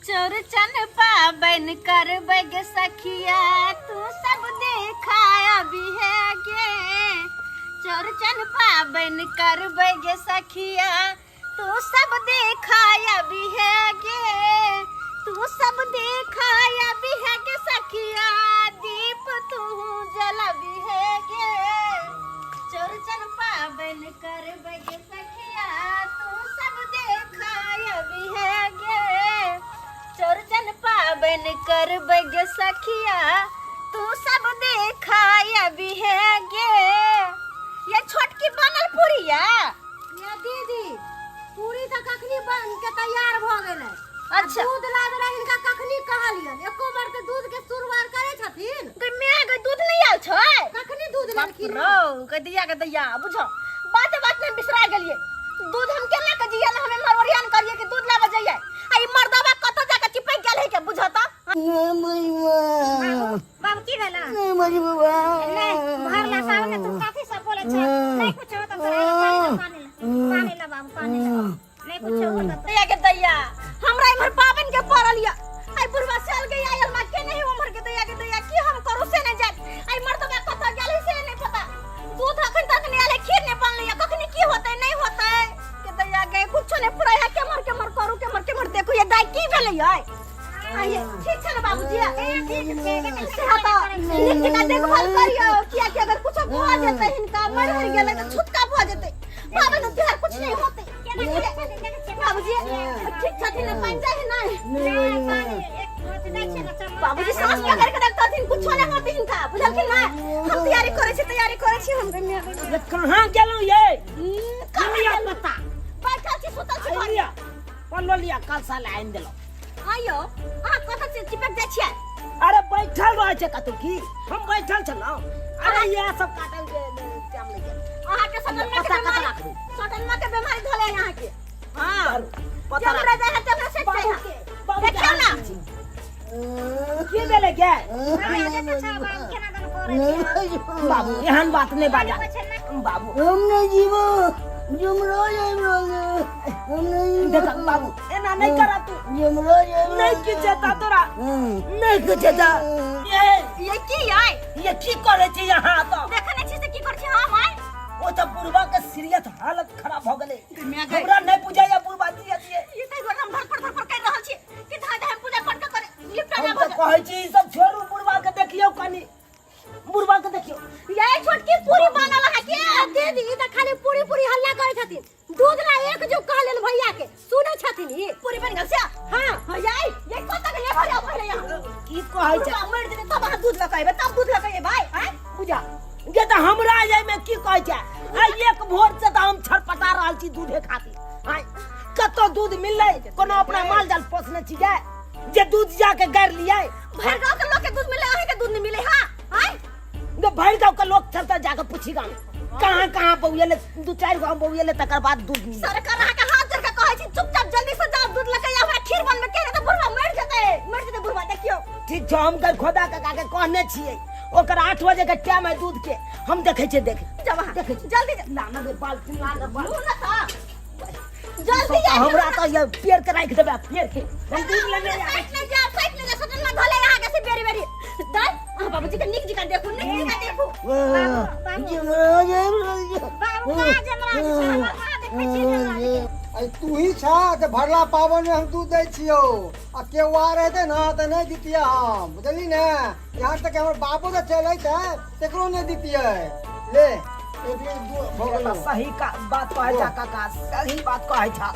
चौरचन पाबनि करबै गे सखिया तू सब देखा अबिहे गे। चौरचन पाबनि करबै गे सखिया तू सब देखा अबिहे गे। तू सब देखा अबिहे गे सखिया दीप तू जलबिहे गे। चौरचन पाबनि करबै गे सखिया तू सब देखा अबिहे गे। चौरचन पाबनि करबै गे सखिया तू सब देखा अबिहे गे। ये छोटकी बनल पूरी या ये दीदी पूरी तऽ कखनी बन के तैयार भऽ गेलै। अच्छा। दूध लाबे ला हिनका कखनी कहलियन, एको बार तऽ दूध के सुरवार करै छथिन। गै माय गै, दूध नहि आयल छै? कखनी दूध लेलखिन? रौ गै दैया, गै दैया, बुझो बात बात में बिसरा गेलियै। दूध हम केना के जिया हमें मरोरियान करिए कि दूध लाबे जइयै, आ ई मर्दवा कतऽ जाके चिपक गेल है के बुझो त। बाबू की भेला? नहीं भरला साल के तू कथी सब बोले छ? नहीं कुछ हो तो पानी ला, पानी ला बाबू, पानी ला। नहीं कुछ हो तो दैया के दैया, हमरा इमहर पाबन के पड़ल या, आई बुढ़वा साल के आयल मा के नहीं उमर के दैया के दैया, की हम करू से नहीं जान। आई मर्दवा कतऽ गेल है से नहीं पता। दूध अखन तक नहीं आले, खीर नहीं बनले या, कखनी की होतै नहीं होतै के दैया के कुछो नहीं पुरा है। केमर केमर करू, केमर केमर देखू ये दाई की भेलै है। आइए ठीक छै ने बाबूजी? ठीक छै। से तऽ नीक जकाँ देखभाल करियौ, कियाकि अगर कुछो भऽ जेतै हिनका, मरि हरि गेलै तऽ छुटका भऽ जेतै, पाबनि त्योहार कुछ नहीं होतै। बाबूजी ठीक छथिन ने? पानि चाही? नहीं बाबूजी, सांस पकड़ के देखथिन, कुछो नहीं होतै हिनका, बुझलखिन ना? हम तैयारी करै छी, तैयारी करै छी हम। ये कहाँ गेलहुँ ये? कहाँ लिया गेलहुँ? पता। बैठल छी, सुतल छी घरमे। लिया पल्लो लिया, कल साल आनि देलहुँ। आयो अहाँ कतऽ चिपक जाइ छियै? अरे बैठल रहै छै कतौ की? हम बैठल छलहुँ। अरे इएह सब काटल जे टाइम नहि गेल। अहाँके सटनमा के पता कतऽ बीमारी राखबै? सटनमा के बीमारी धले अहाँके। हाँ, पता जमरा जाइ है तमरा से बाबू जाइ के है। बाबू के देखियौ ना। हाल की छै? की भेलै गे बाबू? एहन बात नहि बाजा बाबू। हम नहीं जीवो, जुमरो हम नहीं। देख बाबू, एना नहीं करा तू। जुमरो। नहीं किछु हेता तोरा, नहीं किछु हेता। ये ये की आय? ये की करै छी यहाँ तऽ? देखै नहि छी से की करै छी हम आय? ओ तऽ बुढ़वा के सीरियस हालत खराब भऽ गेलै। माय गै। हमरा नहि बुझाइया बुढ़वा दिया दिए। ई तऽ हम धरपड़ धरपड़ कर रहल छी कि धाय धाय पूजा पाठ करे लिपटा हम ना तऽ भऽ कहै छी ई सब छोड़ू, बुढ़वा के देखियौ कनि, बुढ़वा के देखियौ। ये छोटकी पूरी बनल है के? दीदी ई तऽ खाली पूरी पूरी हल्ला करै छथिन। दूध ला एक जो कहलेन भैया के, सुनै छथिन ई? पूरी बन गेल से? हाँ। हाँ, याई ये कत के ले भरे पहिले यहाँ? की कहै छै? बुढ़वा मरि जेतै तब अहाँ दूध लऽ के अयबै, तब दूध लऽ के अयबै आँय? बुझा गे तऽ हमरा एहिमे की कहै छै? आ एक भोर से तऽ हम छटपटा रहल छी दूधे खातिर। आँय, कतौ दूध मिललै? कोनो अपना माल जाल पोसने छी जे दूध जाके गारि लियै? भरि गाँव के लोग के दूध मिले, अहीं के दूध नहीं मिले? हाँ आँय? गे भरि गाँव के लोग चलता, जाके पूछी गाँव कहाँ कहाँ बौएले, दू चारि गाँव बौएले तकर बाद दूध मिले। सरकार अहाँ के हाथ जोड़ के कहै छी, चुपचाप जल्दी से जाओ दूध लऽ के आउ, हमरा खीर बनबे के, नहि तऽ बुढ़वा मरि जेतै, मरि जेतै बुढ़वा, देखियौ। ठीक छौ, हम गई खोदा काका के कहने छियै, ओकर 8 बजे के टाइम है दूध के। हम देखै छियै, देख जाउ अहाँ। देखै छियै। जल्दी जाउ। ला ना गे बाल्टी, ला ना बाल्टी। लू ना तऽ जल्दी जाउ। हमरा तऽ ये पेड़ के राखि देबै, पेड़ के हम दूध लेने आबै। साइड ले जाओ, साइड ले जाओ, सटन में धोले यहाँ के से बेरी बेरी दाई। अहाँ बाबूजी के नीक जकाँ देखू, नीक जकाँ देखू। बाबू कहाँ जमराज छै? हमर कहाँ देखै छियै जमराज के? अरे तू ही छा तऽ भरला पाबन में हम दूध दै छियौ, आ केओ आ रहते ना तऽ नहीं दितियै हम, बुझली ने? यहाँ तक हमर बापो तऽ चलैत है तकरो नहीं दितियै। ले एक लीटर दूध भऽ गेलौ। सही का बात कहै छा काका, सही बात कहै छा।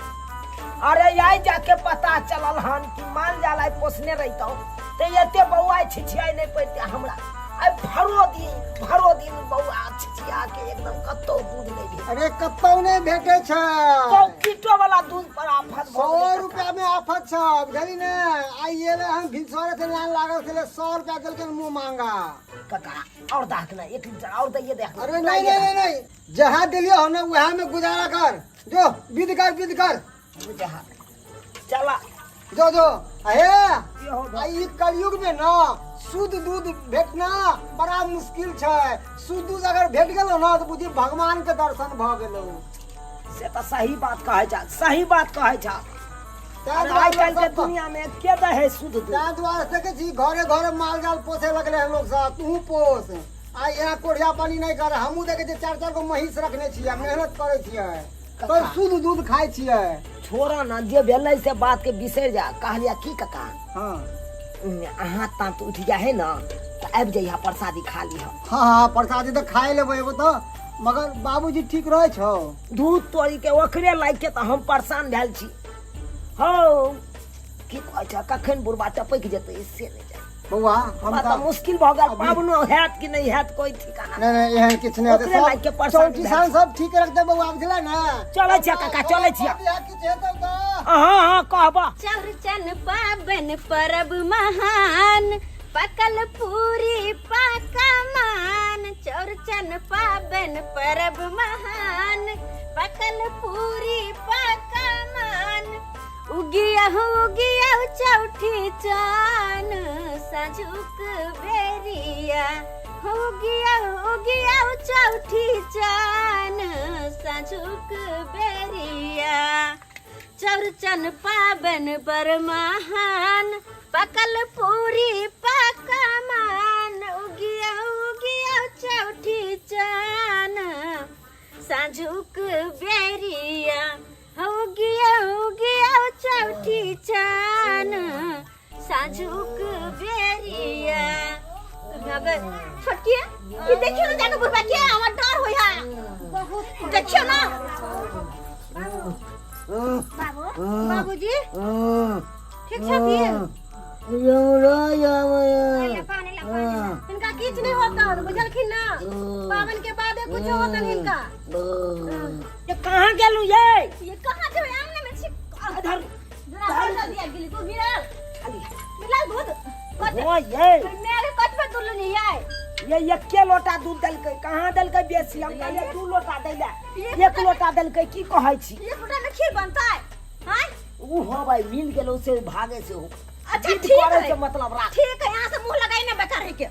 अरे आई जाके पता चलल हन कि माल जाल आइ पोसने रहितौ तऽ एते बौआ छिछियाइ नहि पड़िते हमरा। आइ भरो दिन, भरो दिन बौआ छिछिया के एकदम कतौ दूध नहि भेटै। अरे कतौ नहि भेटै छै। पॉकेटो वाला दूध पर आफत भऽ 100 गेलै काका। रुपया में आफत छै, बुझली ने? आइ एलै हम भिनसरे से लाइन लागल छलै, 100 रुपया देलकै मुँह मांगा। काका और दाख ना, 1 लीटर और दैये देख। अरे नहीं नहीं नहीं नहीं, जहाँ दिलियो हो ना वहाँ में गुजारा कर, जो विध कर, विध कर। बुझा चला। जो जो अहे यो हो। आ ई कलयुग में ना शुद्ध दूध भेटना बड़ा मुश्किल छै। शुद्ध दूध अगर भेट गेलो ना तो बुझी भगवान के दर्शन भ गेलो। से तऽ सही बात कहै छा, सही बात कहै छा। ताहि आइ काल्हि के दुआरे दुनिया में के दै है शुद्ध दूध? ताहि दुआरे देखै छी घरे घरे माल जाल पोसे लगले हन लोग सब। तू पोस आ यहाँ कोढ़िया पानी नहीं करे। हमहूँ देखै छियै 4-4 गो महींस रखने छियै, मेहनत करै छियै, तब शुद्ध दूध खाइ छियै। छोड़ा ना, जे भेलै से बात के बिसरि जा। कहलिया की काका? हाँ। अहाँ ताँत उठि जाइ है ना तऽ आबि जइहा, प्रसादी खा लिह। हाँ हाँ, प्रसादी तऽ खाए लेबै एगो तऽ, मगर बाबूजी ठीक रहै छौ? दूध तोड़ी के ओकरे लागि के तऽ हम परेशान भेल छी। हौ, की कहै छ, कखन बुढ़बा टपकि जेतै से नहि जानि। बौआ, हम हमरा तऽ तऽ मुश्किल भऽ गेल। अभी- पाबनो हैत कि नहि हैत, कोई ठिकाना नहीं नहीं, एहन किछु नहि हेतै। ओकरे लागि के सब परेशानी चौकी भेल सान छै। सब ठीक रखतै बौआ, बुझलै ने? चलै छियै काका, चलै छियै। किछु हेतौ तऽ हाँ हाँ, कहबा। चौरचन पाबन परब महान, पकल पूरी पकमान। चौरचन पाबन परब महान, पकल पूरी पकमान। उगियहु उगियहु चौठी चान, साँझुक बेरिया। उगियहु उगियहु चौठी चान, साँझुक बेरिया। चौरचन पाबन बर महान, पकल पूरी पकमान। उगिया उगिया चौठी चान, साँझुक बेरिया। उगिया उगिया चौठी चान, साँझुक बेरिया। छोटकी, ई देखियो ना जाके बुढ़बा के, हमर डर होय है। बहुत देखियो ना। बाबू, बाबूजी ठीक छथिन? पानी ला, पानी ला। हिनका किछु नहि होतन, बुझलखिन ना? पाबनि के बादे कुछ होतन हिनका। ये कहाँ गेलू ये? ये कहाँ जेबै, आंगन में छी। इधर। जरा दूध दिया गेली, दूध मिलल? मिलल दूध कते? हो ये। मेरे कतबे दूध लेने ये? ये एके लोटा दूध देलकै, कहाँ देलकै बेसी? हम कहलियै 2 लोटा दै ले, 1 लोटा देलकै। की कहै छी? एक लोटा में खीर बनतै? हैं? ऊ हो भाई, मिल गेलो से भागे से हो। अच्छा, जिद ठीक करे है। से मतलब राख। ठीक है, यहाँ से मुंह लगाई ना बेकार है के।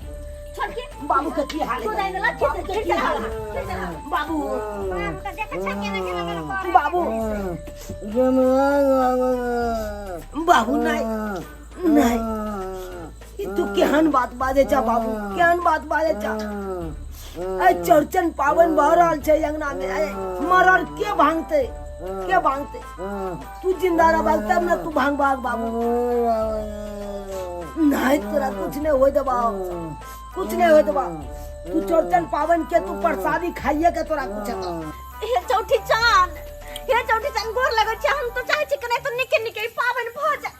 छोड़के बाबू के की हाल है? दूध आइन देला, खीर बाबू के खीर की हाल चढ़ावा, है? खीर चढ़ावा। बाबू। बाबू के देखै छै केना केना केना करै। बाबू, बाबू, नहीं नहीं, ई तू केहन बात बाजै छ बाबू, केहन बात बाजै छ? ए चौरचन पाबनि भऽ रहल छै अंगना में, ए मरड़ के भांगतै, के भांगतै? तू जिंदा रहबाक तब ने तू भांगबाक बाबू। नहीं, तोरा कुछ नहीं होय देबा, कुछ नहीं होय देबा। तू चौरचन पाबनि के तू प्रसादी खाइए के तोरा कुछ हेतौ। हे चौठी चान, हे चौठी चान, गोर लगै छै। हम तो चाहै छी कि नहीं तो निके निके ई पाबनि भऽ जाय।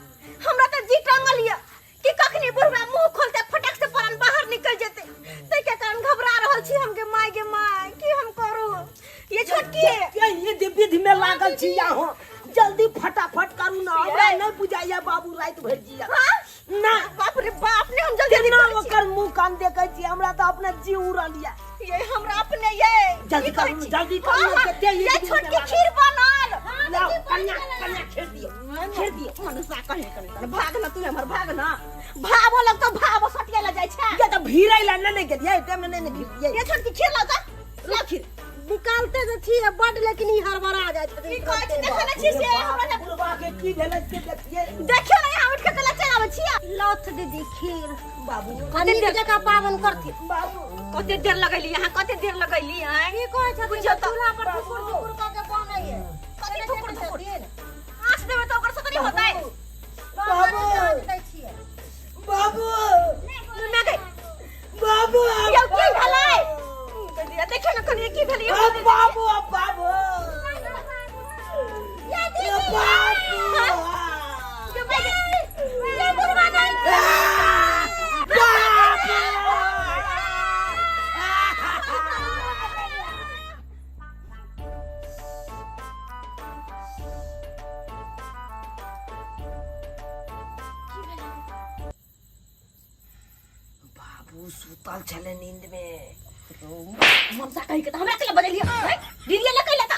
हमरा तऽ जी टांगल यऽ कि कखनी बुढ़वा मुंह खोलते फटक से प्राण बाहर निकल जेते, ताहि के कारण घबरा रहल छी हम। गे माय, गे माय, की हम करू? ये छोटकी ये ये विधि में लागल छी यहाँ, जल्दी फटाफट करू ना। हमरा नहीं बुझाइया बाबू राति भरि जिया। हाँ? ना। बाप रे बाप, ने हम जल्दी केना करै छी। ओकर मुंह कान देखै छी, हमरा तऽ अपना जी उड़ल या। ये हमरा अपने ये जल्दी की कहै करू, छी? जल्दी करू, हाँ, हाँ, कते ये ये विधि छोटकी में लागल। खीर बनल। लाओ कन्या, कन्या खीर दियौ, खीर दियौ। मनुष्य कहे कने तने भाग ना तू हमर, भाग ना। भावो लग तो भावो सटिया ल जाइ छै। ये तऽ भीड़ै ला नहि ने गेलियै, टाइम मे नहि ने भीड़ियै। ये छोटकी खीर लाओ तऽ, लाओ खीर। निकालते तऽ छियै बड, लेकिन ई हड़बड़ा जाइ छथिन। की कहै छी, देखै नै छी से हमरा ने। बुढ़बा के की भेलै से देखियै। देखियौ ने, यहाँ उठि के कला चलि आबै छियै। लौथ दीदी खीर। बाबू। कते नीक जकाँ पाबनि करथिन। बाबू, कते देर लगैली यहाँ, कते देर लगैली? आँय, की कहै छथिन? बुझियौ तऽ। चूल्हा पर ठुकुर ठुकुर कऽ के बनैये। कथी ठुकुर ठुकुर? आँच देबै तऽ ओकर से तऽ नहि होतै। बाबू। दै छियै। बाबू। मैं गई। बाबू। यौ, की भेलै? देखियौ ने कनि, की भेलै? ओ बाबू, ओ बाबू, ये ओ दीदी। बाबू। ये भाई, ये बुढ़वा नहीं। बाबू। बाबू सुतल छले नींद में। ममता कही के त हमरा के बदलियो हैं दीदी ले कैला त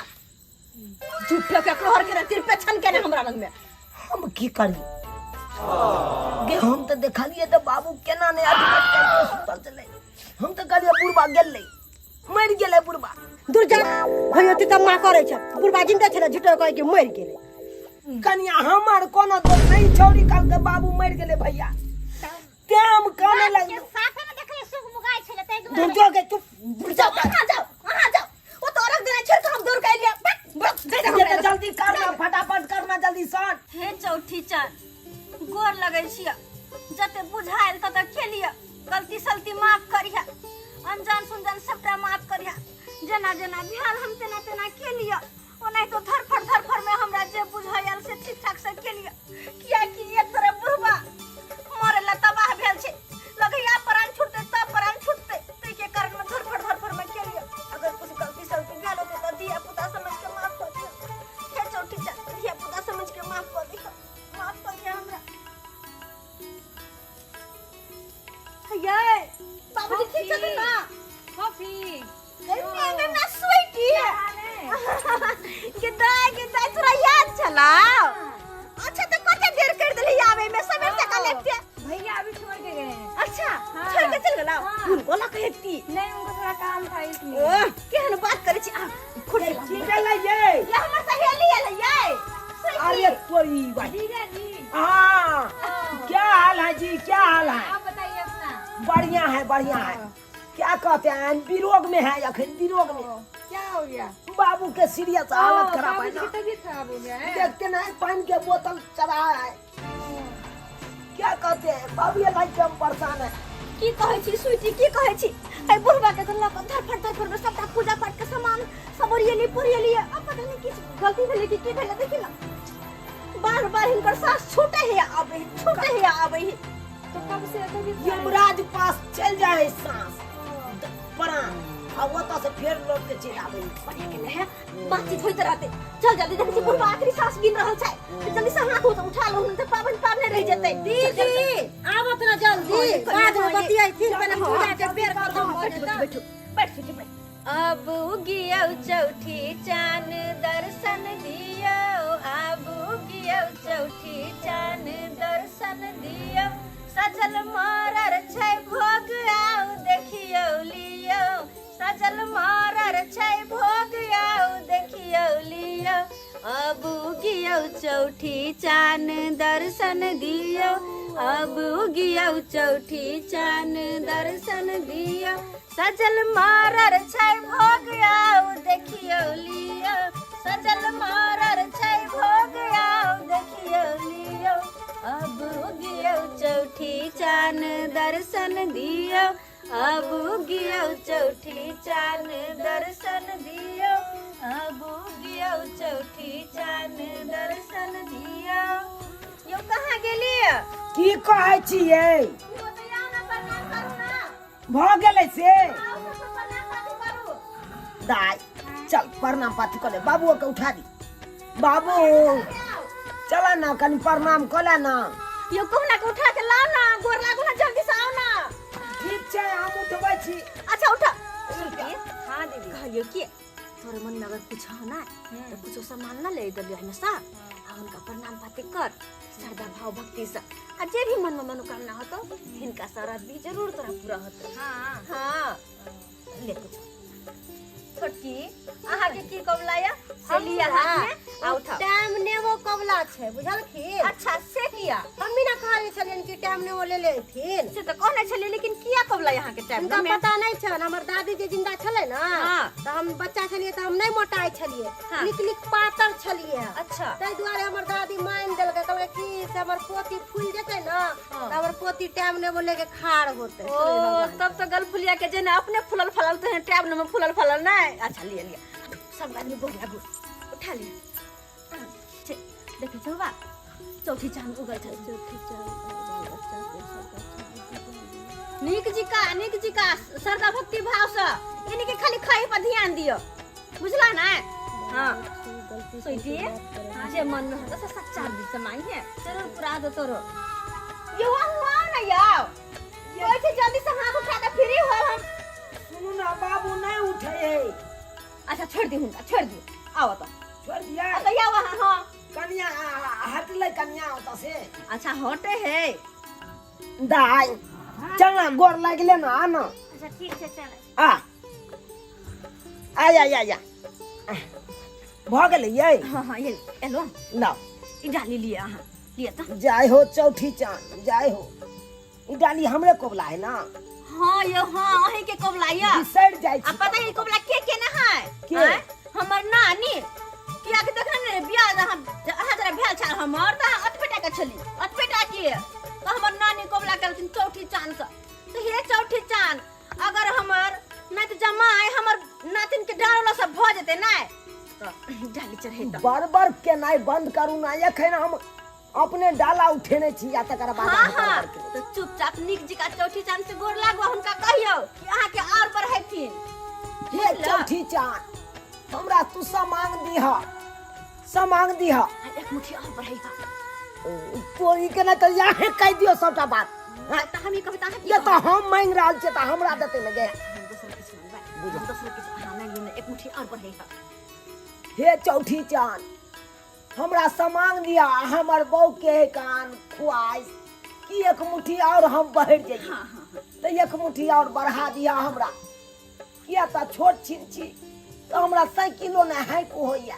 झूठो के कहर के तिर पे छन के ने हमरा लग में। हम की करी गे? हम तऽ देखलियै तऽ बाबू केना नहि अटकट के सुतल छलै। हम तऽ कहलियै बुढ़बा गेलै, मरि गेलै बुढ़बा। दूर जा, भैया तऽ माँ करै छै, बुढ़बा जिंदा छलै, झूठो कहै कि मरि गेलै। कनिया हमर कोनो दोष नहीं छौरी कल के बाबू मर गेले भैया तें हम काने के लगलू साथे में देखले सुख मुगाइ छले तै दुआरे दूर के चुप बुढ़ जाओ अहाँ जाओ अहाँ जाओ ओ तो रख देना छोड़ के हम दूर कर लिया बक बक दे दे ये तो जल्दी करना फटाफट करना जल्दी सन हे चौठी चाँद गोर लगै छियै जते बुझायल तते केलियै गलती सलती माफ करिहे अनजान सुनजान सबटा माफ करिहे जेना जेना भेल हम तेना तेना केलियै ओनाहितो धरफड़ धरफड़ में हमरा जे बुझायल से ठीक ठाक से केलियै कियाकि एक तरफ बुढ़बा मरे ला तबाह भेल छै लगैया प्राण छूटते तब प्राण छूटते ताहिके कारण में धरफड़ धरफड़ में केलियै अगर कुछ गलती सलती भेल होतै तऽ धिया पुता समझ के माफ कऽ दियौ हे चौठी चाँद धिया पुता समझ के माफ कऽ दियौ माफ कऽ दियौ हमरा ये बाबूजी ठीक छथिन ना कॉफी गई ना स्वीटी गे दाई तोरा याद छला अच्छा तो कते देर कर देली आवे में सबेर से कल लेते भैया अभी छोड़ के गए हैं अच्छा हाँ। छोड़ के चल गेला हाँ। हुनको ला कहती नहीं उनको थोड़ा काम था इसलिए ओह केहन बात करे छी आ कुर्सी ला। की भेलै ये ये हमर सहेली एलै ये अरे तोरी भाई जीजा जी हाँ क्या हाल है जी क्या हाल है आप बताइए अपना बढ़िया है बढ़िया है क्या कहते हैं विरोग में है अखन विरोग में क्या हो गया बाबू के सीरियस हालत खराब है बाबूजी ना की तबीयत खराब हो गया है देखते ना पानी के बोतल चढ़ा है क्या कहते हैं बाबू ये लाइफ हम परेशान है की कहै छी स्वीटी की कहै छी एहि बुढ़बा के तऽ लऽ कऽ धरफड़ धरफड़ में सबटा पूजा पाठ के सामान सब ओरिएली पोरिएली अब पता नहीं किछु गलती भेलै कि की भेलै देखी ना बार बार हिनकर सास छूटे है आबै है छूटे है आबै है तो कब से तबीयत खराब है? यमराज पास चल जाए सांस प्राण आ ओतऽ से फेर लौट के चलि आबै बढ़िया के है बातचीत होइत रहते चल जल्दी देखै छी बुढ़बा आखिरी सांस गिन रहल छै तऽ जल्दी से हाथ उठा उठा लो नहीं तऽ पाबनि पाबने रहि जेतै दीदी आबत ना जल्दी बाद में बतियैथिन पहिले पूजा के बेर खत्म भऽ बैठू जेतै बैठू बैठ बैठ बैठ अब उगियौ चौठी चान दर्शन दियौ अब उगियौ चौठी चान दर्शन दियौ सजल मरर छै भोग आउ देखियौ लियौ सजल मरर छै भोग आउ देखियौ लियौ अब उगियौ चौठी चान दर्शन दियौ अब उगियौ चौठी चान दर्शन दियौ सजल मारर छै भोग आउ देखियौ लियौ सजल मारर छै भोग आउ देखियौ लियौ अब उगियौ चौठी चान दर्शन दियौ अब उगियौ चौठी चान दर्शन दियौ अब उगियौ चौठी चान दर्शन दियौ यौ कहाँ गेलियै की कहै छियै यौ तऽ आउ ने प्रणाम करू ने भऽ गेलै से आउ सबके प्रणाम पाती करू दाइ चल प्रणाम पाती कऽ ले बाबुओ के उठा दी बाबू चल ना कनि प्रणाम कऽ ले ना यौ कहुना के उठा के लाउ ना गोर लागू ना जल्दी से आउ ना ठीक छै हम उठबै छी अच्छा उठा हाँ दीदी कहलियो कि तोरे मन में अगर कुछ हो ना तो कुछ सामान ना ले दलियो हमेशा आ उनका प्रणाम पाती कर श्रद्धा भाव भक्ति से आ जे भी मन में मनोकामना होतो हिनका सारा भी जरूर तोरा पूरा होतो हाँ हाँ ले कुछ छोटकी अहाँ के की कबला या से लिया हाथ में आ उठाओ टाइम नेबो कबला छै बुझलखिन अच्छा से किया हम्मी ना कहले छलियन कि टाइम नेबो ले लेथिन से तऽ कहने छलियै लेकिन किया कबला यहाँ के टाइम हुनका में पता नहीं छल हमर दादी जे जिंदा छलै ना हाँ। तऽ हम बच्चा छलियै तऽ हम नहि मोटाइ छलियै हाँ। निक निक पातर छलियै अच्छा ताहि दुआरे हमर दादी मानि देलकै कहलकै कि से हमर पोती फूलि जेतै ना हाँ। तऽ हमर पोती टाइम नेबो लेके खाड़ होतै ओ तब तो गल फुलिया के जेना अपने फूलल फलल तो टैब में फूलल फलल नहीं अच्छा लिया लिया सब आदमी गोर लागू उठा लिया देखे छौ बा चौथी चांद उगल छल चौथी चाँद बच्चा के सब नीक जी का नीक जी का श्रद्धा भक्ति भाव से यानी कि खाली खाई पर ध्यान दियो बुझला ना हाँ गलती स्वीटी जे मन में होता से सच्चा दिल से मांगे जरूर पूरा दो तोरो यो हुआ ना याओ कोई से जल्दी से हाथ उठा के फ्री हो हम सुनू ना बाबू नहीं उठे है अच्छा छोड़ दी हुनका छोड़ दी आओ तो छोड़ दिया तो या वहाँ हाँ कनिया हटलै कनिया ओतऽ से अच्छा हटे है दाइ चल ना गोर लागले ना आ ना अच्छा ठीक छै चल आ आ या या या भऽ गेलै यै हाँ हाँ ये एलो लाउ ई डाली लिअ अहाँ लिअ तऽ जाय हो चौठी चाँद जाय हो ई डाली हमरे कोबला है ना हाँ यो हाँ अहीं के कबला यऽ बिसरि जाइ आ छी पता है कबला के के ना है के? आँय? हमर नानी किया के देखने ने बियाह अहाँ अहाँ जरा भेल छल हमर तऽ अहाँ अतबे टा के छली अतबे टा के तऽ हमर नानी कबला केलखिन चौठी चाँद से तऽ हे चौठी चाँद अगर हमर नहि तऽ जमाय हमर नातिन के डाँवला सब भऽ जेतै नहि तऽ डाली चढ़ेतै बड़ बड़ केनाइ बंद करू ना एखन हम अपने डाला उठेने छी आ तकर बाद हाँ अहाँ हाँ बड़-बड़ केने तो चुपचाप नीक जकाँ चौठी चाँद से गोर लागू आ हुनका कहियौ कि अहाँके आओर बढ़ेथिन छी। हे चौठी चाँद हमरा तू समांग दीह समांग दीह आ एक मुट्ठी आओर बढ़ैहा तोरी के नहि तऽ याहे कहि दियौ सबटा बात हाँ, तऽ हम ई कहबै तऽ अहाँ की ये तऽ कहबै? हम मांगि रहल छियै तऽ हमरा देतै ने गे हम दोसर किछु मांगबै हम दोसर किछु अहाँ मांगि लियौ ने एक मुट्ठी आओर बढ़ैहा हे चौठी चाँद हमरा समांग दिया हमर बहू के कान खुआइस कि एक मुट्ठी और हम बढ़ जाइए हाँ हाँ हाँ तऽ एक मुट्ठी और बढ़ा दिया हमरा किया तऽ छोट छिन छी तऽ हमरा साइकिलो नहि हाइक होइया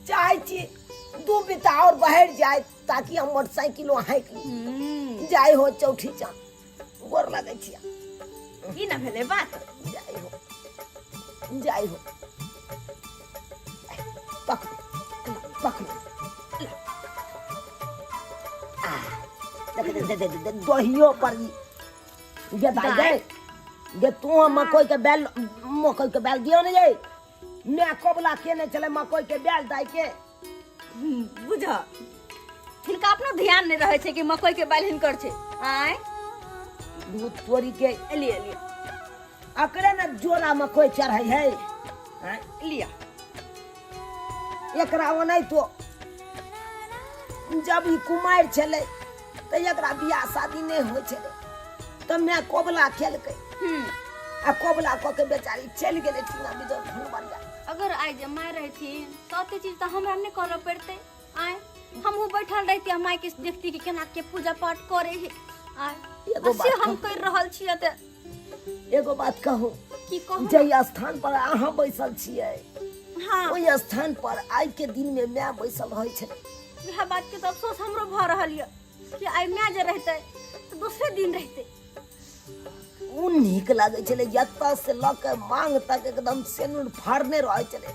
चाहै छी दू बीता और बढ़ि जाय ताकि हम मोटरसाइकिलो हाइक ली जाय हो चौठी चाँद गोर लगै छियै ई ना भेलै बात जाय हो जाय हो पकड़ू पकड़ू आ, देख देख देख देख देख दहियो पर ई गे दाइ गे गे तू हम मकई के बैल मकई के बैल दियो ने जाय मैं कबला केने चले मकई के बैल दाइ के बुझ हिनका अपनो ध्यान नहि रहै छै कि मकई के बैल हिनकर छै आँय दूध तोरी के लिअ लिअ अकरे ने जोरा मकई चढ़ै है आँय लिअ एकरा ओनाहितो जब ई कुमारि छलै तऽ एकरा बियाह शादी नहि होइ छलै तऽ माय कोबला केलकै आ कोबला कऽ के बेचारी चलि गेलै ठिना बिजोर फुलबरिया अगर आइ जे माय रहथिन तऽ ओते चीज तऽ हमरा नहि करऽ पड़तै आँय हमहूँ बैठल रहिती आ मायके देखती कि केना के पूजा पाठ करे है आँय एगो आ से बात हम करि रहल छियै तऽ एगो बात कहू की कहू जाहि स्थान पर अहाँ बैसल छियै हाँ ओहि स्थान पर आइ के दिन में माय बैसल रहै छै इएह बात के तऽ अफसोस हमरो भऽ रहल यऽ कि आइ माय जे रहतै तऽ दोसरे दिन रहतै ओ नीक लागै छलै जतऽ से लऽ के मांग तक एकदम सेनुर फाड़ने रहै छलै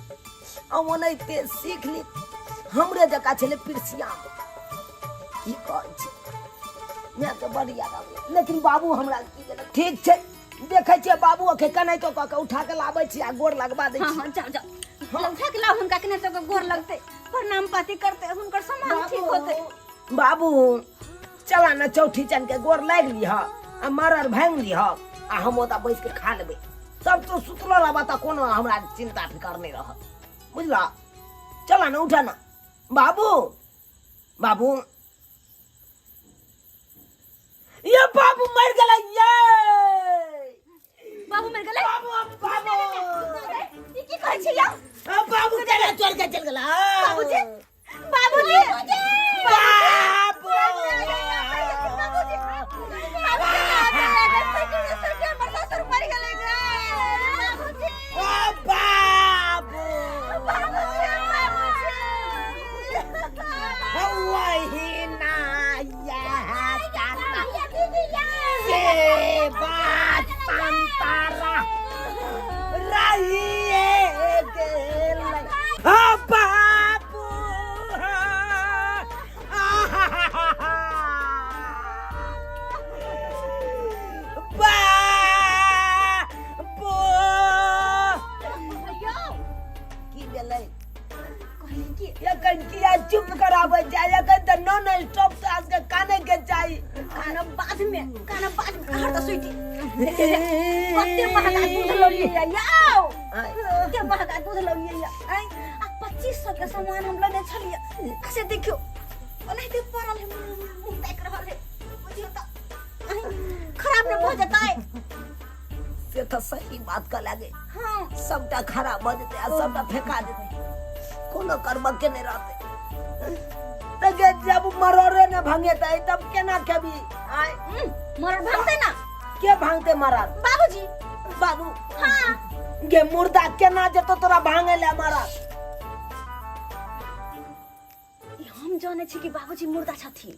आ ओनाहिते सीख ली हमरे जकाँ छलै पिरसिया की कहै छै मायके बड़ याद आबै लेकिन बाबू हमरा की गेलै ठीक छै देखै छियै बाबू के केनाहितो कऽ के उठा के लाबै छी आ गोर लगबा दै हाँ छी हाँ जाओ जाओ उठा के लाओ हुनका केना तो गोर लगतै प्रणाम पाती करतै हुनकर सामान ठीक होतै बाबू चला ना चौठी चन के गोर लागि लिह आ मरर भांगि लिह आ हम ओतऽ बैस के खा लेबै तब तो सुतलो रहबा तऽ कोनो हमरा चिंता फिकर नहि रहत बुझला चला ना उठा ना बाबू बाबू ये बाबू मर गेलै ये बाबू मर गेलै बाबू बाबू ई की कहै छी यौ बाबू केना चोर के चल गेला बाबूजी बाबूजी बाबू ओ बाबू वही ना यह ताता से बात संतारा रहिए गेलै ओ बाबू बाबू की भेलै एखन किया चुप कराबै छै एखन तऽ नॉन स्टॉप तऽ आजके काने के चाही काना बाद में काना बाद में हर तो स्वीटी कते महंगा दूध लौलियै यौ कते महंगा दूध लौलियै आँय आ 2500 के सामान हम लेने छलियै से देखियौ ओनाहिते पड़ल है मुँह ताकि रहल है बुझियौ तऽ आँय, खराब ने भऽ जेतै से तऽ सही बात कह लागे हाँ सबटा खराब भऽ जेतै आ सबटा फेका जेतै कोनो कर्म के नहि रहतै तऽ गे जब मरोड़े ने भंगेतै तब केना खेबी आँय मरड़ भांगतै ना के भांगते मरड़ बाबूजी बाबू हाँ गे मुर्दा केना जेतो तोरा भांगे ले मरड़ ई हम जानै छी कि बाबूजी मुर्दा छथिन,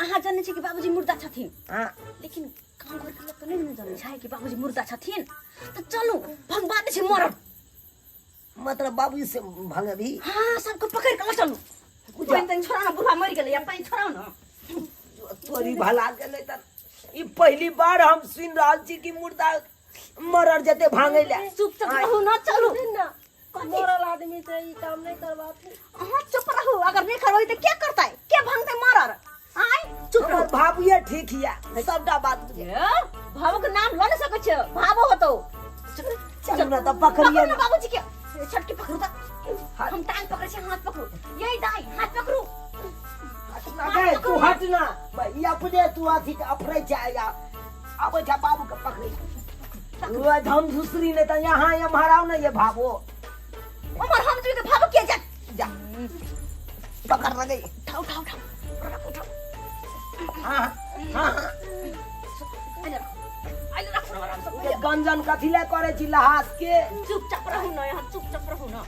अहाँ जानै छी कि बाबूजी मुर्दा छथिन। हाँ। लेकिन गाँव घर के लोग तऽ नहि ने जानै छै कि बाबूजी मुर्दा छथिन। तऽ चलू भंगवा दै छी मरल। मतलब बाबूजी से भंगबी? हाँ, सबके पकड़ के लऽ चलू। पानि तानि छोड़ाउ ने, बुढ़वा मरि गेलै, या पानि छोड़ाउ ने। तोरी भला गेलै तऽ ई पहली बार हम सुनि रहल छी कि मुर्दा मरल जेते भांगे ले। चुपचाप रहू न, चलू। कथी? मरल आदमी से ई काम नहीं करवाते। अहाँ चुप रहू, अगर नहीं करबै तऽ के करतै? के भांगतै मरल? आय चुप रहू। हमर भाबुए ठीक हिया सबटा बात बुझे। ए, भावो के नाम लऽ नहीं सकै छियै, भावो होतौ। चलू ने तऽ पकड़िए पकड़ू ने बाबूजी के, छटकी पकड़ू तऽ। हाथ। हम टांग पकड़ै छी, हाथ पकड़ू। यही दाई, हाथ पकड़ू। अबे तू हट ना ई अपने तू अथी के अफरै छै या आबै छै बाबू के पकड़ै। ओ हम दूसरी नहीं तऽ यहाँ एम्हर आउ ने ये भाबो। उमर हम के भावो के जा। जा पकड़ लगे। उठाओ उठाओ उठाओ उठाओ। हाँ हाँ। आइले रखो, आइले रखो आराम से। ये गंजन कथी ले करे छी लहास के? चुपचाप रहू न, यहाँ चुपचाप रहू न।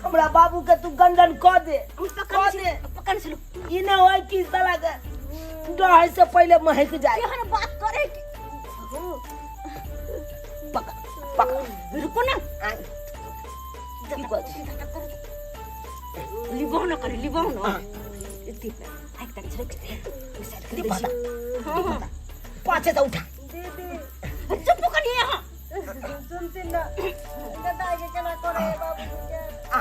हमरा बाबू के तू गंजन क दे। हम पकड़ क छी, दे। पकड़ छी। ई न होय कि साला के डहे से पहले महक जाए। केहन बात करे कि पकड़ पकड़। रुको ना। आय। की कहै छी? लिबाउ न करे, लिबाउ न। एती पे आइक तक छड़क साइड कर दे छी। हां हां। पाछे से उठा। दीदी चुप करिए यहाँ। सुनती ना गदा के केना करे बाबू के। आ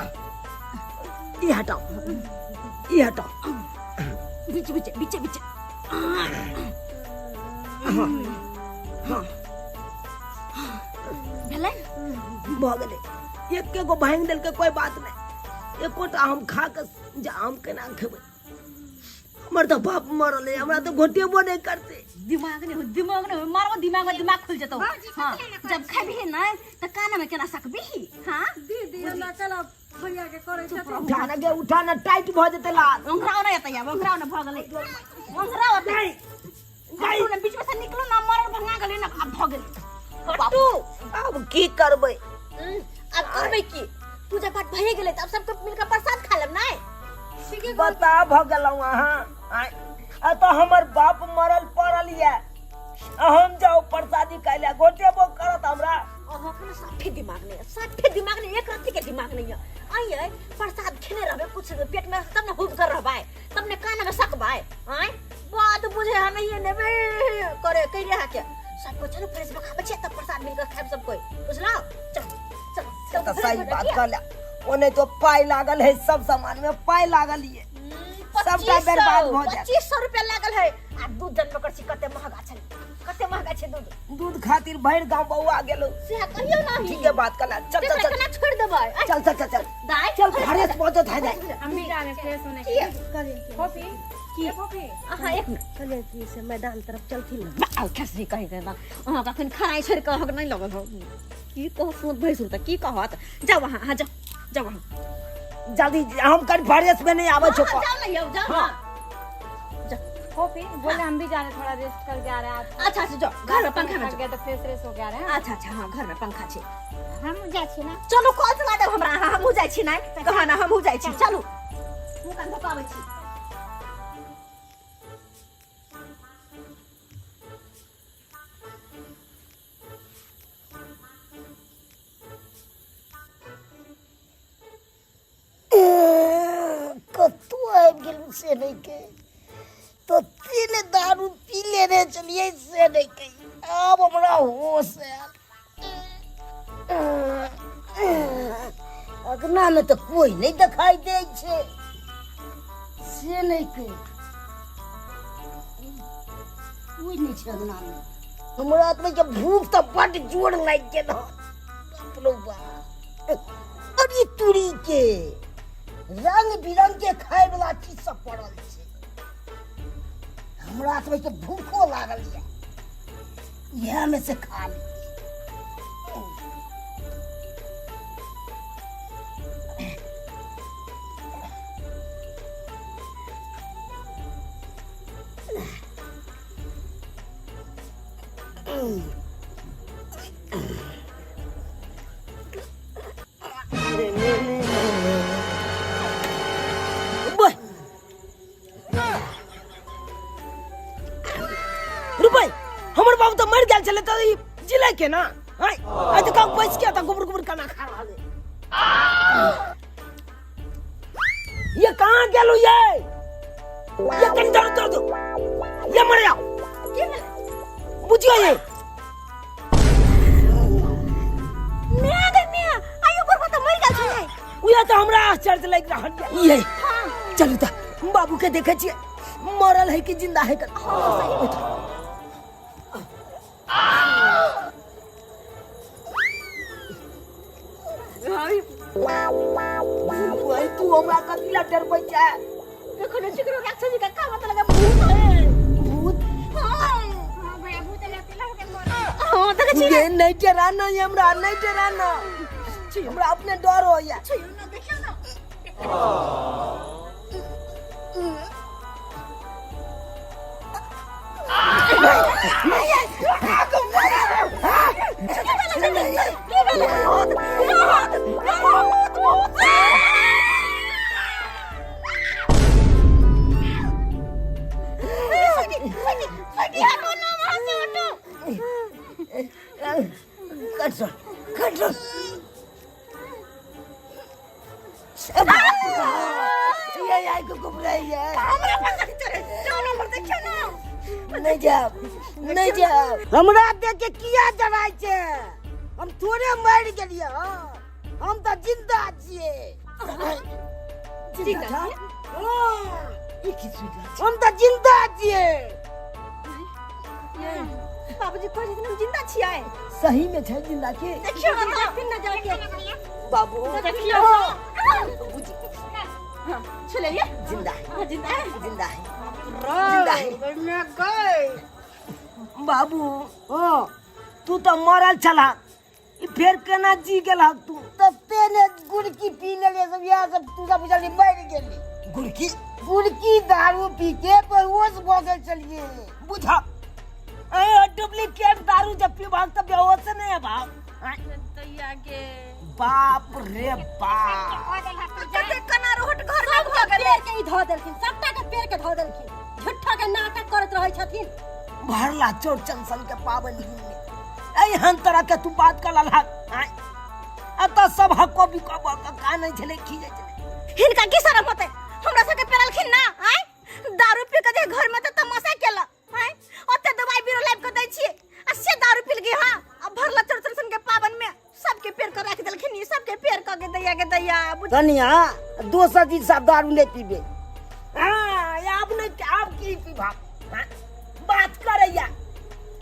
ई हटाओ ई हटाओ। बीच बीच बीच बीच। हाँ। भेलै? भऽ गेलै। एके गो भांगि देलकै कोई बात नहि, एकोटा हम खा के जा हम केना खेबै? हमर तऽ बाप मरल है, हमरा तऽ घोटेबो नहि करतै। दिमाग नहीं हो, दिमाग नहीं हो, मारो दिमाग में दिमाग खुल जतो। हाँ, जब खेबही नहीं तो कान में केना सकबही? हाँ। दीदी हमरा कला भैया के करे छथिन। उठा ना गे, उठा ना, टाइट भऽ जेतै लात। ओंघराओ नहीं आता यार, ओंघराओ ना भऽ गेलै। ओंघराओ आता। नहीं, नहीं। ना बीच में से निकलो ना, मरल भंगा गेलै ना, आब भऽ गेलै। हटू। अब की करबै? अब करबै की? पूजा पाठ भए गेलै तऽ आब सबके मिलके प्रसाद खा लेब नै? बता भऽ गेलहुँ अहाँ। आँय, आ तऽ हमर बाप मरल पड़ल यऽ, आ हम जाउ प्रसादी खाइ लए, घोटेबो करत हमरा। अहाँके ने साफे दिमाग नहीं है, साफे दिमाग नहीं, एक रत्ती के दिमाग नहीं है। आइए प्रसाद खेने रहबे, कुछ पेट में तब ने हुब कर रहबै, तब ने कान में सकबै। आय बात बुझे है नहीं नेबे करे कहि रहा के सबको चलो फ्रेश में खाबै छियै तब प्रसाद मिलकर खाइब सब कोई, बुझलौ? चलो चलो चलो। तऽ फ्रेश सही भऽ बात जाइए। कहले, ओने तो पाइ लागल है, सब सामान में पाइ लागल ये। सबटा बर्बाद भऽ जायत। 2500 रुपया लागल है आ दूध जनबे कर छी कते महंगा छै, कते महंगा छै दूध। दूध खातिर भरि गांव बौआ गेलौ। से कहियो नहीं। ठीक है बात कहला, चल चल चल। केना छोड़ देबै? आय, चल चल चल चल। दाइ चल फ्रेश भऽ जेतै दाइ। हम भी जा रहे हैं फ्रेश होने के किया? लिए। फोफी की? ए फोफी। अहाँ एक मिनट कहलियै कि से मैदान तरफ चलथिन ने। बाउ खेसरी कहि के बा अहाँ कखन खराइ छोड़ि कऽ अहाँके नहि लगल हो की कहत सुनत भैंसुर तऽ की कहत। जाउ अहाँ, अहाँ जाउ, जाउ अहाँ जल्दी, हम कनि फ्रेश में नहीं आबै छौ। हाँ, जाउ ने यौ, जाउ हाँ। ने। जाउ। फोफी बोले हम भी जा रहे हैं, थोड़ा रेस्ट करके आ रहे हैं आप। अच्छा अच्छा जाउ घर में पंखा में थक जाउ। गया तो फ्रेश फ्रेश हो के आ रहे हैं। अच्छा अच्छा हाँ, घर में पंखा छै। हम जाइ छी ना। चलू कल चला देब हमरा, अहाँ हमहूँ जाइ छी नहि कहाँ ना, हमहूँ जाइ छी। चलू मुँह कान धोकऽ आबै छी। कतौ आबि गेलहुँ से नहि के तो तीन दारू पी लेने चलिए से नहीं कही, आब हमरा होश आयल। अगना में तो कोई नहीं दिखाई दे छे से नहीं के कोई नहीं छे अगना में। हमरा आत्मा के भूख तो बड जोर लागि गेल हन। बाप रो बाप, अरे तुरी के रंग बिरंग के खाय वाला चीज सब पड़ल छे। हमरा आत्मा के भूखो लागल या, इएह में से खा ली। तऽ मरि गेल छलै तऽ ई जिलै के ना आय आइ तऽ कहू बैस के तऽ गुबुर गुबुर केना खा रहल है। ये कहाँ गेलू ये ये कनी दौड़ दौड़ दो ये मर जाओ बुझियो ये म्या गे म्या आयो बुढ़वा तऽ मरि गेल छलै उहे तऽ हमरा आश्चर्य लागि रहल ये ये चलू तऽ बाबू के देखै छियै मरल है कि जिंदा है कल तू हमरा कथी ला डरबै छै देखो ने चिकरो राक्षस जी का का मतलब लगा भूत है भूत हां भैया भूत लगते लगे मोर हां देखै छी ये नहीं डराना ये हमरा नहीं डराना हमरा अपने डर होइया छुइयो ना देखियो ना कंट्रोल कंट्रोल ये आई को घुमराई है हमरा पकड़ चले जाओ नंबर देखियो ना नहीं जाब नहीं जाब हमरा देख के किया डराय छै हम थोड़े मरि गेलियै हँ हम तऽ जिंदा छियै जिंदा छियै ई की सुनि हम तऽ जिंदा छियै बाबूजी कहै छथिन हम जिंदा छियै सही में छै जिंदा के देखियो ना देखथिन ना जाके बाबू देखियो बुझी हां छुले ये जिंदा है हां जिंदा है जिंदा है जिंदा है बाबू हाँ तू तऽ मरल छला ई फेर केना जी गेल हक तू तते ने गुड़की पी लेलियै सब इएह सब तू सब बुझलियै मरि गेली गुड़की गुड़की दारू पी के बेहोश भऽ गेल छलियै बुझा ए डुप्लीकेट दारू जब पीबाक तऽ बेहोश नहि हेबाक दैया के बाप रे बाप कते कना रोहट घर में भऽ गेलै पेड़ के ई धऽ देलखिन सबटा के पेड़ के धऽ देलखिन झूठा के नाटक करैत रहै छथिन भरला चौरचन सन के पाबनि दिन में एहन तरह के तू बात कर ललहक आँय? एतऽ सब हक्को बिको भऽ कऽ कानै छलै खीजै छलै हिनका की शरम होतै हमरा सबके पेरलखिन ना आँय दारू पी के जे घर में तऽ तमाशा केलक आँय ओते दवाई बीरो लाबि के दै छियै आ से दारू पी लगी हाँ आ भरला चौरचन सन के पाबनि में सबके पेड़ के राखि देलखिन ई सबके पेड़ के के दैया के दैया बुझ कनिया दोसर दिन सब दारू नहि पीबे हाँ आब नहि आब की पीबा हाँ? बात करैया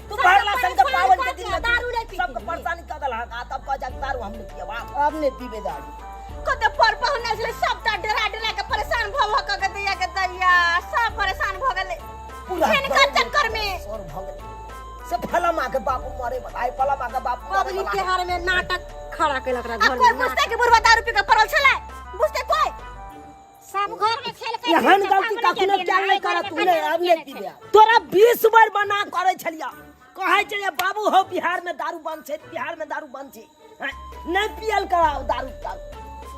तू भरला सन के पावन के दिन में दारू नहि पीती। सबके परेशानी कऽ देलहक आ तब कह जा दारू हम नहि पियब आब आब नहि पीबे दारू कते पर पहुना छलै सबटा डरा डरा के परेशान भऽ भऽ के दैया के दैया सब परेशान भऽ गेलै पूरा हिनकर चक्कर में सर भऽ गेलै से फलामा के बाप मरे वाला है फलामा के बाप मरे पबनी वाला है। त्योहार में नाटक खड़ा केलक रह आ घर कोई में बुझते कि बुढ़वा दारू पी के पड़ल छलै बुझते कोई सब घर में खेल के एहन गलती कखनो कैल नहि करत तू नहि आब नहि पीबे तोरा 20 बार मना करै छलिया कहै छलियै बाबू हो बिहार में दारू बंद छै बिहार में दारू बंद छै हैं? नहि पियल कर दारू दारू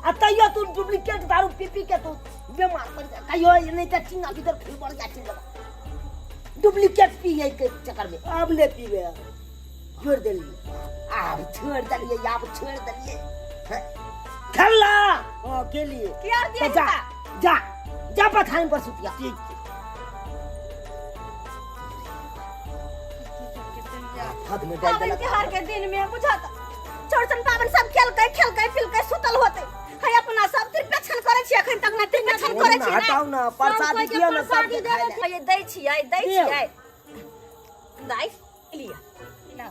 आ तैयो तू डुप्लीकेट दारू पी पी के तू बीमार पड़ जा कहियो नहि तऽ चिन्ना भीतर फिर बढ़ जा चलि जेबा डुप्लीकेट पियै के चक्कर में आब नहि पीबे छोड़ि देलियै आब छोड़ि देलियै आब छोड़ि देलियै हैं? खेलला हँ केलियै की आर तऽ दिया जा जा जा बथान पर सुतिया ठीक छै हद में डाल पाबनि देलक तिहार के दिन में बुझत चौरचन पाबनि सब खेलकै खेलकै पिलकै सुतल होते है अपना सब त्रिपेक्षण करै छी अखन तक ना त्रिपेक्षण करै छी हटाउ ना प्रसादी दियौ ना सबके खाय लए। ये दै छियै दै छियै दाइ लिअ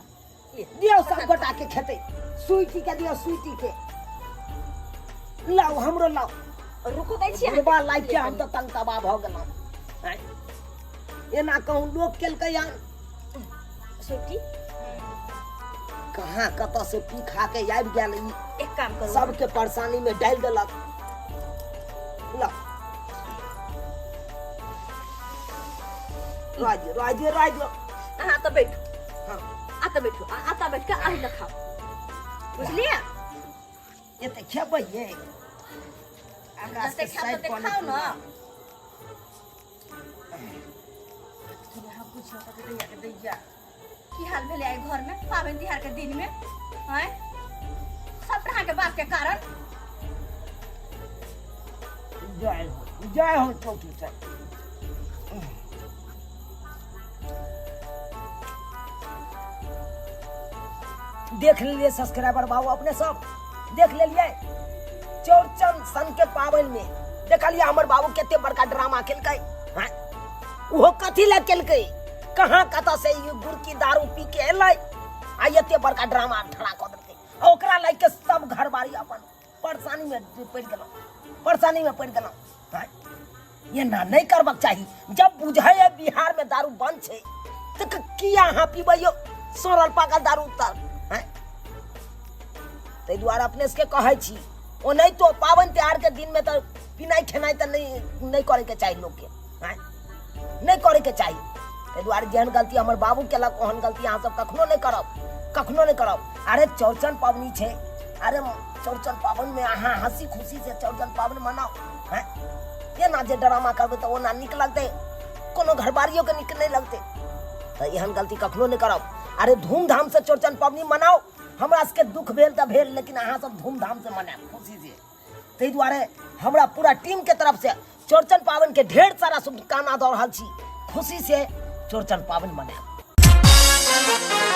दियौ सब गोटा के खेतै सुइटी के दियौ सुइटी के लाउ हमरो लाउ रुकू दै छियै बुढ़बा लागि के हम तऽ तंग तबाह भऽ गेलहुँ आँय। एना कहूँ लोक केलकै हन सुइटी कहाँ कतऽ से पी खा के आबि गेल ई एक काम करू सबके परेशानी में डालि देलक लाउ राज राज राज अहाँ तऽ बैठू हाँ आ तऽ बैठू आ तऽ बैठ के अहीं लग खाउ बुझलियै एते खेबै ये आकाश के जते खाउ साइड तते पर खाउ ना की हाल भेलै आइ घरमे पाबनि तिहारके दिनमे आँय सब अहाँके बापके कारण। जय हो, जय हो चौकी चल। देख लेलिए सब्सक्राइबर बाबू, अपने सब देख लेलिए चौरचन सन के पाबनि में देखलिए हमर बाबू कते बड़का ड्रामा केलकै। हाँ, ओहो कथी लए केलकै? कहाँ कतऽ से ई गुड़की दारू पी के एलै आ एते बड़का ड्रामा ठड़ा कऽ देलकै आ ओकरा लए के सब घरबारी अपन परेशानी में पड़ि गेलहुँ, परेशानी में पड़ि गेलहुँ। हाँ, एना नहि करबाक चाही। जब बुझै है बिहार में दारू बंद छै तऽ किया अहाँ पीबै यौ सड़ल पाकल दारू तर? हैं, ताहि दुआरे अपने सबके कहै छी, ओनाहितो पाबनि तिहार के दिन में तऽ पिनाइ खेनाइ तऽ नहि करैके चाही लोकके। हैं, नहि करैके चाही। ताहि दुआरे जेहन गलती हमर बाबू केलक ओहन गलती अहाँ सब कखनो नहि करब, कखनो नहि करब। अरे चौरचन पाबनि छै, अरे चौरचन पाबनि में अहाँ हंसी खुशी से चौरचन पाबनि मनाउ। हैं, एना जे ड्रामा करबै तऽ ओना नीक लगतै? कोनो घरबारियोके नीक नहि लगतै। तऽ एहन गलती कखनो नहि करब। अरे धूमधाम से चौरचन पाबनि मनाउ। हमरा सबके दुख भेल तऽ भेल, लेकिन अहाँ सब धूमधाम से मनायब खुशी से। ताहि दुआरे हमरा पूरा टीम के तरफ से चौरचन पाबनि के ढेर सारा शुभकामना दऽ रहल छी। खुशी से चौरचन पाबनि मनायब।